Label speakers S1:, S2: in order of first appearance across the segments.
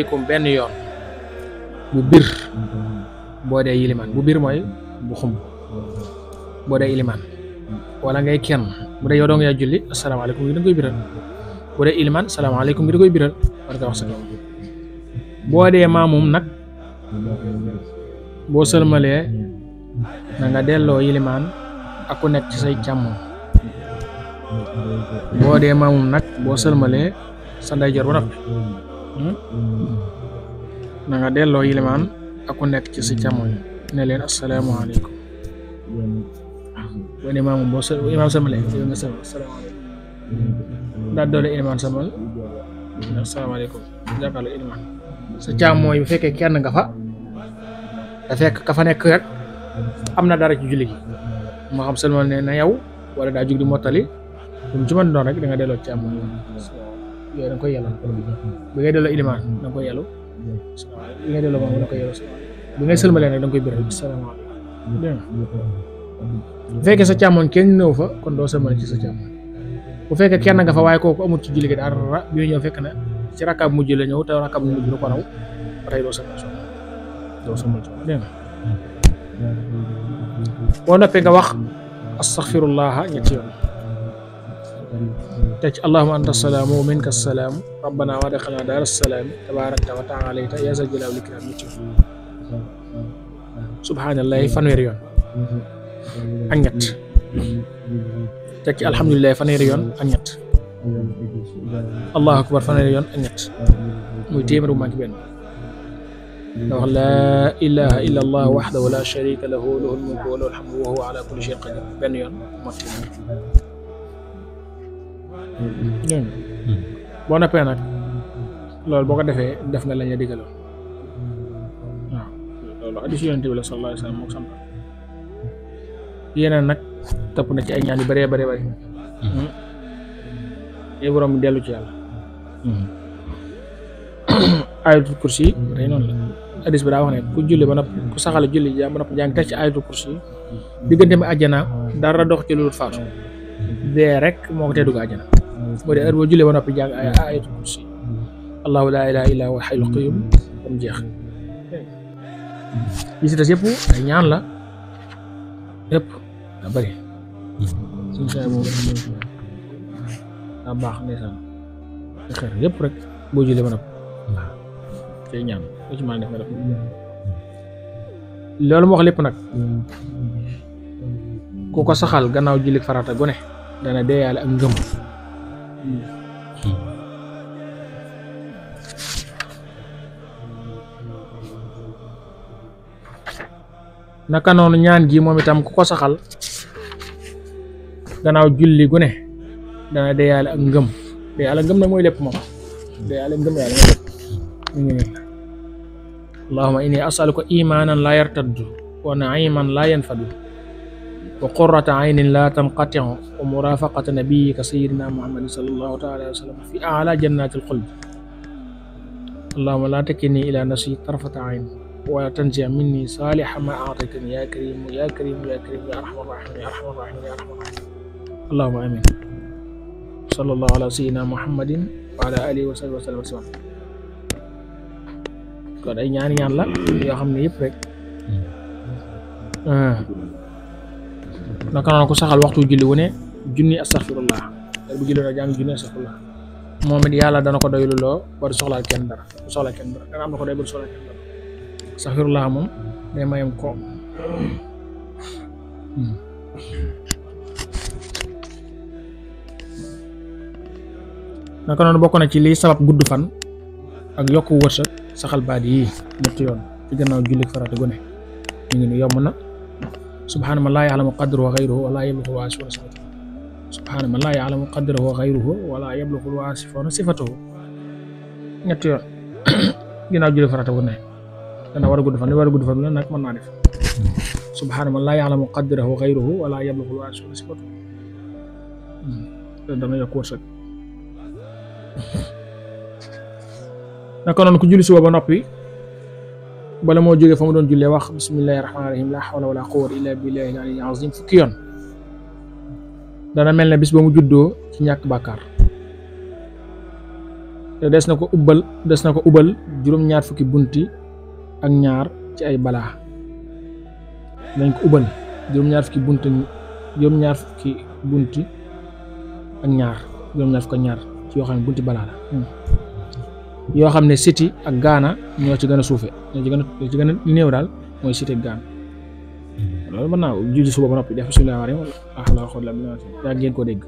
S1: aleykum benn yoon bu bir boo dee yilimaan bu bir mooy bu xumb boo dee ilimaan wala ngay kenn bu dee yow doo nga julli asalaamaaleykum gi da nga koy biral bu dee ilimaan asalaamaaleykum gi da koy biral war nga wax sa doom boo dee maamum nag boo sëlmalee na nga delloo yilimaan ak ku nekk ci say càmmoñ boo dee maamum nag boo sëlmalee sa ndeyjoor ba noppi na nga delloo yilimaan ak ku nekk ci sa càmmoñ ne leen asalaamaaleykum boo dee maamum boo imaam sëlmalee yow nga sëlmal asalaamaaleykum daal doole ilimaan sëlmal asalaamaaleykum jàkkaarloo ilimaan sa càmmoñ bu fekkee kenn nga fa da fekk ka fa nekk rek am na dara ci julli gi moo xam sëlmal ne na yow wala daa jug di mottali lu mu ci mën doon rek da nga delloo ci càmmoñ yooyu da nga koy yellu bi ngay delloo ilimaan da nga koy yellu bi ngay delloo moom da nga koy yellu bi ngay sëlmalee nag da nga koy biral salaamaaleykum bu fekkee sa càmmoñ kenn ñëw fa kon doo sëlmale ci sa càmmoñ bu fekkee kenn nga fa waaye kooku amul ci julli gi dara bi ñëw fekk na ci rakkaab mujj la ñëw te rakkaab mujj lu ko raw ba tey doo sëlmal dégg nga boo noppee nga wax astaghfirullah ñetti yoon te ci allahumma anta salaamu wa minka salaamu rabbana wa adkhilna daara salaami tabaarakta wa ta'alayta yaa zal jalaali wal ikraam ñetti yoon subhaanallahi fanweeri yoon ak ñett te ci alhamdulilah fanweeri yoon ak ñett allahu akbar fanweeri yoon ak ñett muy téeméer bu manqué benn nga wax laa ilaha illa allah waxdahu la sharika lahu lahul mulku wa lahul hamdu wa huwa ala kulli shay'in qadir benn yoon moo téeméer boo noppee nag loolu boo ko defee def nga lañ la digaloon waaw loolu hadiis Yonent bi la sallallahu alayhi wa sallam moo ko sant yeneen nag topp na ci ay ñaan yu bëree bëri bëri yow borom dellu ci yàlla ayatul kursi tey noonu la hadiis bi daa wax ne ku julli ba noppi ku saxal julli ba noppi jàng teg ci ayatul kursi diggante mi àjjana dara dox ci lu dul faatu dee rek moo ko tee dugg àjjana boo dee heure boo jullee ba noppi jàng ayatul kursi allahu laa ilaaha illaa huwal hayyul qayyuum ba mu jeex yi si des yëpp ay ñaan la yëpp daa bëri suñu saa boobu daa baax ndeysaan te xeer yëpp rek boo jullee ba noppi waaw tey ñaan lu ci mën a def nga def loolu mu wax lépp nag ku ko saxal gannaaw julli farata gone dana deeyaale ak ngëm naka noonu ñaan gi moom itam ku ko saxal gannaaw julli gu ne dana deeyaale ak ngëm deeyaale ngëm nag mooy lépp moom deeyaale ngëm yàlla mooy lépp ñu ngi nii allahumma inni as'aluka imanan la yartaddu wa na'iman la yanfadu wa qurrata aynin la tanqati'u wa murafaqata nabiyyika sayyidina muhammadin sallallahu ta'ala alayhi wa sallam fi a'la jannatil khuld allahumma la takilni ila nafsi tarfata ayn wa tanzi' minni saliha ma a'taytani ya karim ya karim ya karim ya arhamar rahimin ya arhamar rahimin ya arhamar rahimin allahumma amin sallallahu ala sayyidina muhammadin wa ala alihi wa sahbihi wa sallam kon ay ñaan la yoo xam ne yëpp rek naka noonu ko saxal waxtu julli wu ne junni astaghfirullah bu julli na jàng junni astaghfirullah moom it yàlla dana ko doylu loo war soxlaal kenn dara dana am na ko doy bari soxlaal kenn dara astaghfirullah moom day mayam ko naka noonu bokk na ci liy sabab gudd fan ak yokku wërsëg saxal baat yi ñetti yoon ci gannaaw julli farata gone ñu ngi ni yomb na subhaana man laa ya'lamu qadruhu ghayruhu wa laa yablughu al-waasifuna sifatuhu subhaana man laa ya'lamu qadruhu ghayruhu wa laa yablughu al-waasifuna sifatuhu ñetti yoon ginnaaw julli farata gone dana war a gudd fan li war a gudd fan nag mën naa def subhaana man laa ya'lamu qadruhu ghayruhu wa laa yablughu al-waasifuna sifatuhu dana yokk wërsëg naka noonu ku julli suba ba noppi bala moo jógee fa mu doon jullee wax bismillahir rahmanir rahim la hawla wala quwwata illa billahil aliyyil azim fukki yoon dana mel ne bis ba mu juddoo ci ñàkk bàkkaar te des na ko ubal juróom-ñaar fukki bunti ak ñaar ci ay balaa dañ ko ubal juróom-ñaar fukki bunti ak ñaar ci yoo xam ne bunti balaa la yoo xam ne siti ak gaana ñoo ci gën a suufe ñoo ci gën a néew daal mooy siti ak gaana loolu mën naa julli suba ba noppi def bismillah wala yaa ngeen ko dégg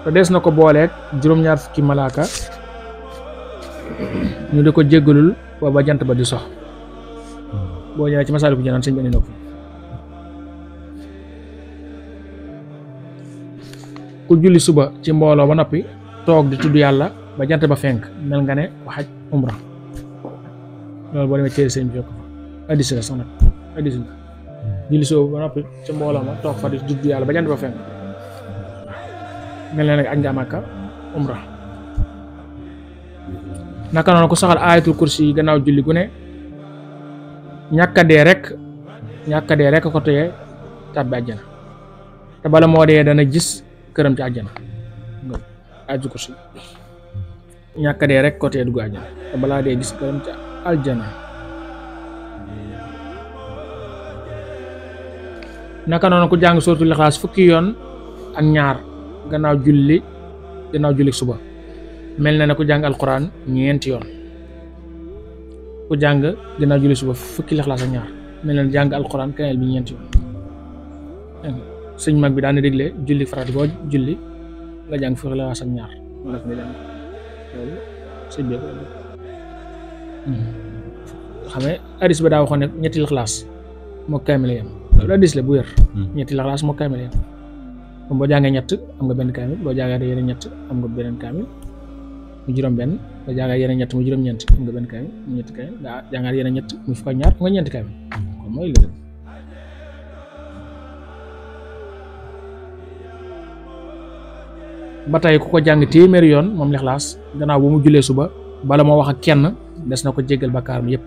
S1: te des na ko booleeg juróom-ñaar fukki malaaka ñu di ko jéggalul ba jant ba di sox boo ñëwee ci Masaalikul Jinaan sëñ bi indi na ko ku julli suba ci mbooloo ba noppi toog di tudd yàlla ba jant ba fenk mel nga ne ku xaj umra loolu boo demee téere sëñ bi fekk fa addis la sax nag addis la julli suba ba noppi ci mbooloo ma toog fa di tudd yàlla ba jant ba fenk mel na nag aj nga Makka umra naka noonu ku saxal aayatul kursi yi gannaaw julli gu ne ñàkk a dee rek ko teye tàbbi àjjana te bala moo dee dana gis këram ci àjjana aayatul kursi ñàkk a dee rek ko teye dugg àjjana te balaa dee gis këram ci àjjana naka noonu ku jàng suratul Ixlaas fukki yoon ak ñaar gannaaw julli suba mel na ne ku jàng alquran ñeenti yoon ku jàng gannaaw julli suba fukki Ixlaas ak ñaar mel na ne jàng alquran kaamil bi ñeenti yoon sëñ mag bi daan na dégle julli farata boo julli nga jàng fukki Ixlaas ak ñaar moo def ne jàng loolu sëñ bi xam ne hadis ba daa waxoon ne ñetti Ixlaas moo kaamil yam loolu hadis la bu wér ñetti Ixlaas moo kaamil yam boo jàngee ñett am nga benn kaamil boo jàngee yeneen ñett am nga beneen kaamil mu juróom benn boo jàngee yeneen ñett mu juróom ñeent am nga benn kaamil mu ñetti kaamil nga jàngaat yeneen ñett mu fukk ak ñaar am nga ñeenti kaamil kon mooy li ba tey ku ko jàng téeméeri yoon moom Ixlaas gannaaw bu mu jullee suba bala moo wax ak kenn des na ko jéggal bakkaaram yëpp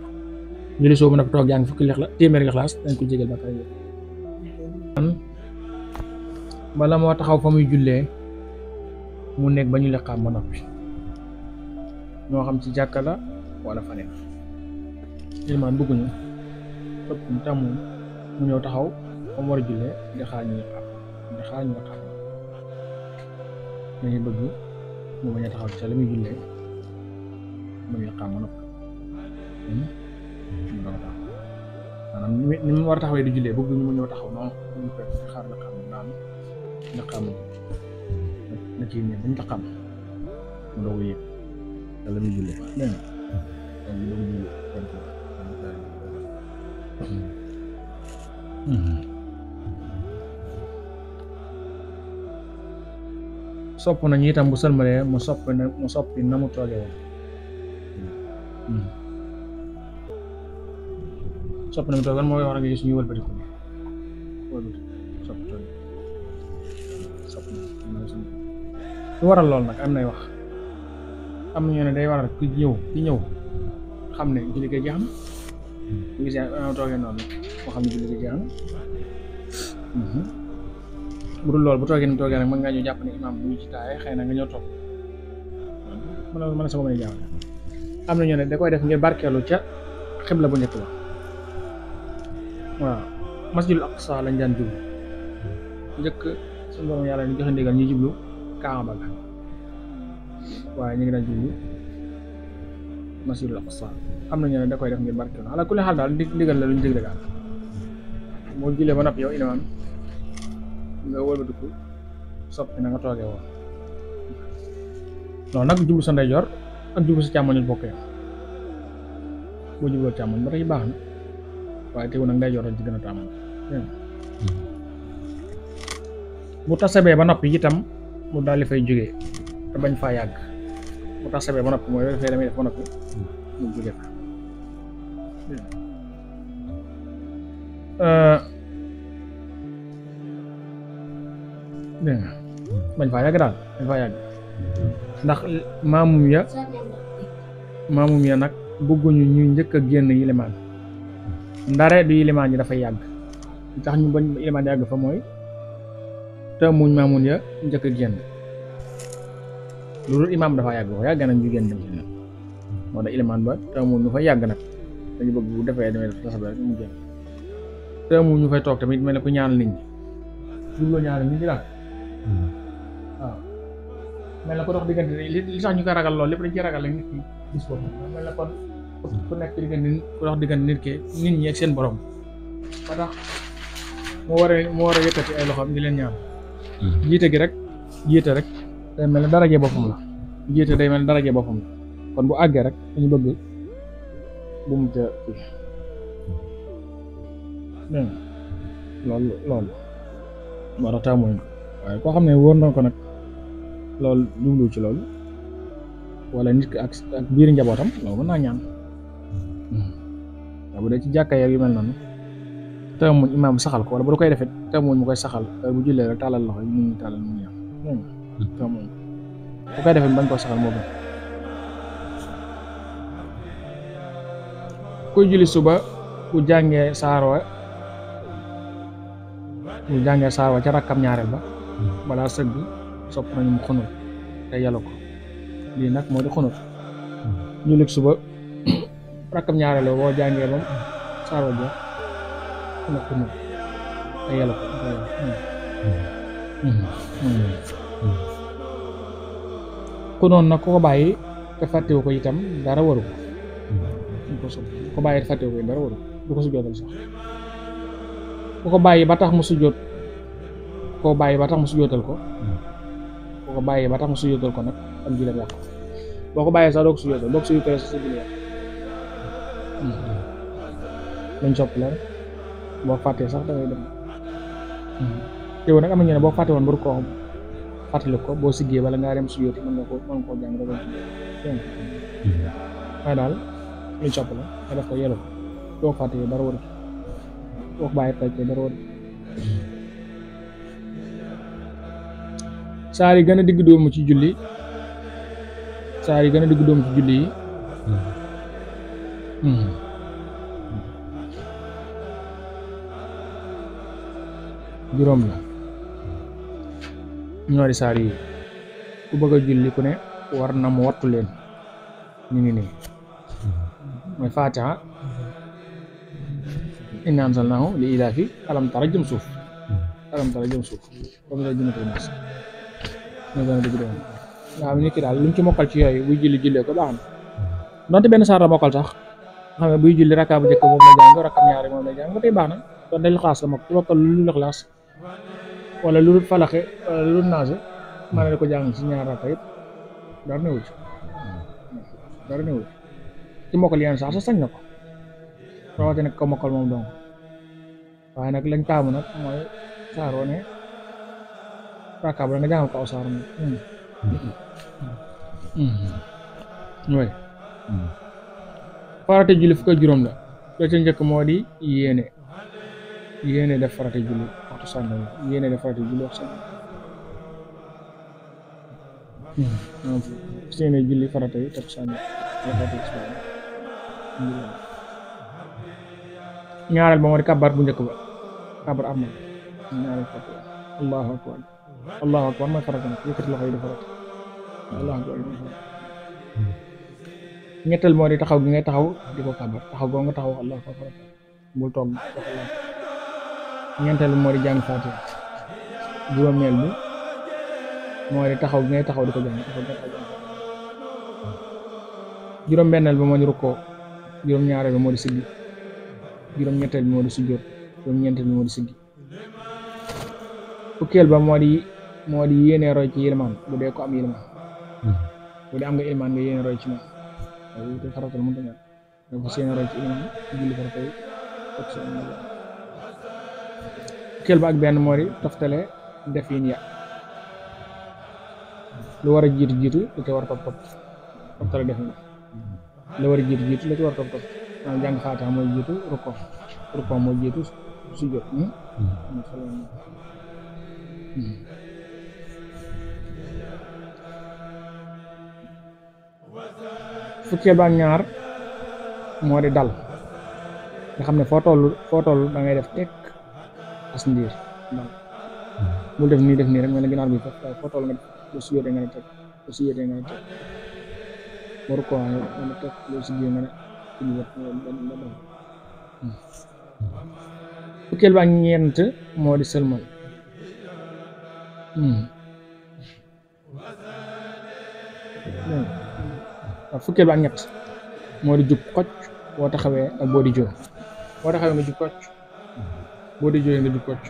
S1: julli suba nag toog jàng fukki téeméeri Ixlaas dañ ko jéggal bakkaaram yëpp bala moo taxaw fa muy jullee mu nekk ba ñu liqaam ba noppi ñoo xam ci jàkka la wala faneen ilmaan bëgguñu ëpp mu tàmmuñ mu ñëw taxaw fa mu war a jullee di xaar ñu liqaam dañuy bëgg mu bañ a taxaw ca la muy jullee ba ñu liqaam ba noppi mu doon taxaw maanaam ni mu war a taxawee di jullee bëgguñu mu ñëw taxaw noonu ñu koy xaar liqaam naam liqaam na ci ne bañ liqaam mu doog a yëg la muy jullee dégg nga mu doog a jullee sopp nañu itam bu sëlmalee mu soppi na mu toogee woon sopp na mu toogee woon mooy war a nga gis ñu wëlbati ko lu waral lool nag am nay wax am na ñu ne day waral ku ñëw xam ne julli gi jeex na bu gisee toogee noonu moo xam ne julli gi jeex na bu dul loolu bu toogee ni toogee nag mën ngaa ñëw jàpp ne imaam bu ñu ci taaye xëy na nga ñëw toog mën a sa ko mën a jaaw am na ñu ne da koy def ngir barkeelu ca xibla bu njëkk ba waaw masjidul aqsa lañ daan jublu njëkk suñu borom yàlla ni joxe ndigal ñu jublu Kaaba ga waaye ñu ngi daan jublu masjidul aqsa am na ñu ne da koy def ngir barkeelu ala kulli xaal daal ndigal la luñ digle daal moo jullee ba noppi yow imaam nga wëlbatiku soppi na nga toogee woon non nag jublu sa ndeyjoor ak jublu sa càmmoñ bokk yam boo jubloo càmmoñ ba tey baax na waaye teewul nag ndeyjoor lañ ci gën a tàmm bu tasabee ba noppi itam mu daal di fay jógee te bañ faa yàgg bu tasabee ba noppi mooy dafay damay def ba noppi mu jógee fa bañ faa yàgg daal bañ faa yàgg ndax maamum ya nag bëgguñu ñu njëkk a génn yilimaan ndare du yilimaan yi dafay yàgg li tax ñu bañ yilimaan yàgg fa mooy te muñ maamun ya njëkk a génn loolu imaam dafa yàgg wax yàgg nañ jigéen dem ci nag moo tax ilimaan ba taamu ñu fay yàgg nag dañu bëgg bu defee demee def tasab rek mu génn taamu ñu fay toog tamit mel ne ku ñaanal nit ñi julloo ñaanal nit ñi daal waaw mel na ko dox diggante li tax ñu koy ragal lool lépp dañ ciy ragal la nit ki gis ko mel na kon ku nekk diggante ku dox diggante nit ñi ak seen borom ba tax moo war a yëkkati ay loxoom di leen ñaan jiite rek day mel ne darajee boppam la jiite day mel ne darajee boppam la kon bu àggee rek dañu bëgg bu mu ca loolu moo tax taamuñ ko waaye koo xam ne wóor na ko nag loolu jublu ci loolu wala nit ki ak biir njabootam loolu mën naa ñaan waaw bu dee ci jàkka yu mel noonu taamuñ imaam saxal ko wala bu da koy defee taamuñ mu koy saxal bu jullee rek tàllal loxo yi ñu ngi tàllal mu ñaan taamuñ bu koy defee bañ koo saxal moo gën kuy julli suba bu jàngee saarwa ca rakkam ñaareel ba balaa sëgg sopp nañu mu xunut te yàlla ko lii nag moo di xunut julli suba rakkam ñaareel ba boo jàngee ba saarwa ja na xunut te yàlla ko xunoon nag ku ko bàyyi te fàttewu ko itam dara waru ko bàyyi te fàttewu ko dara waru du ko sujjóotal sax ku ko bàyyi ba tax mu sujjóot ko nag ak julleem yàqu boo ko bàyyee sax doo ko sujjóotal boo ko sujjóotalee sax sa julli yàqu lañ sopp la rek boo fàttee sax dangay dem teew nag am na ñu ne boo fàtte woon bur koo fàttali ko boo siggee wala ngaa dem sujjóoti mën nga koo jàng rek waaye daal luñ sopp la nga def ko yelu ko boo fàttee dara waru boo ko bàyyi fàttee dara waru saar yi gën a digg doomu ci julli yi juróom la ñoori saar yi ku bëgg a julli ku ne war na mu wattu leen ñu ngi nii mooy Faatiha innaa anzalnaahu li ilaafi alam tara jëm suuf comme la jëmate nas ñoo gën a dëgg doon nga xam nit ki daal lu mu ci mokkal ci yooyu buy jullee ko baax na donte benn saar la mokkal sax nga xam ne buy julli rakka bu njëkk moom la jàng rakkam ñaari moom la jàng ba tey baax na doon dañ xaas la mokk ci mokkal lu Ixlaas wala lu dul falaxe wala lu dul naase mën na ko jàng ci ñaar rakka yëpp dara newul ci mokkal yenn sax sañ na ko rawatina ko mokkal moom donc waaye nag lañ taamu nag mooy saar wone rakka bu nga jàng ko aw saar moom way farate julli fukk ak juróom la ca njëkk moo di yéene def farate julli waxtu sàngam def farate julli waxtu sàngam seene julli farate yi teg sàngam ñaareel ba moo di kabar bu njëkk ba kabar armal ñaareel farate allahu akbar mooy farate nag yëkkati loxo yi di farate allahu akbar mooy farate ñetteel moo di taxaw gi ngay taxaw di ko kabar taxaw goo nga taxaw allahu akbar farate bul toog ñeenteel bi moo di jàng Faatiha juróomeel bi moo di taxaw gi ngay taxaw di ko jàng juróom-benneel bi moo di rukkoo juróom-ñaareel bi moo di siggi juróom-ñetteel bi moo di sujjóot juróom-ñeenteel bi moo di siggi fukkeel ba moo di yéene roy ci yilmaan bu dee ko am yilmaan bu dee am nga yilmaan nga yéene roy ci moom waaye te faratal mënta ñàkk dafa yéene roy ci yilmaan julli farata yi fukkeel ba ak benn moo di toftale def yin ya lu war a jiitu lu ci war topp toftale def yin lu war a jiitu lu ci war topp maanaam jàng Faatiha mooy jiitu rukkoo mooy jiitu sujjóot fukkeel ba ak ñaar moo di dal nga xam ne foo toll da ngay def tekk as ndiir dal bul def nii rek mel na ginaar bi foofu toll nga def ba sujjóotee nga ne tekk ba si yéete nga teg waru ko nga teg loolu si biir nga ne ci biir nga dal fukkeel ba ak ñeent moo di sëlmal waaw fukkeel ba ak ñett moo di jub kocc boo taxawee ak boo di joo boo taxawee nga jub kocc boo di joo nga jub kocc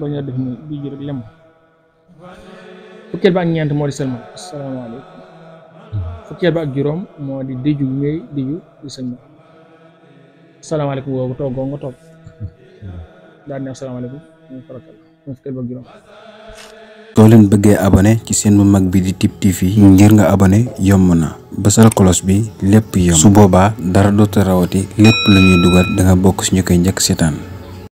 S1: bañ a def ni bii ji rek lem fukkeel ba ak ñeent moo di sëlmal asalaamaaleykum fukkeel ba ak juróom moo di diju bi ngay diju di sëlmal asalaamaaleykum boobu toggoo nga toog daal ne asalaamaaleykum ñu farakal ñu fukkeel ba ak juróom.
S2: soo leen bëggee abonné ci seen bu mag bi di Tip TV ngir nga abonné yomb na bësal cloche bi lépp yomb su boobaa dara dootu rawati lépp lu ñuy dugal da nga bokk ci ñu koy njëkk seetaan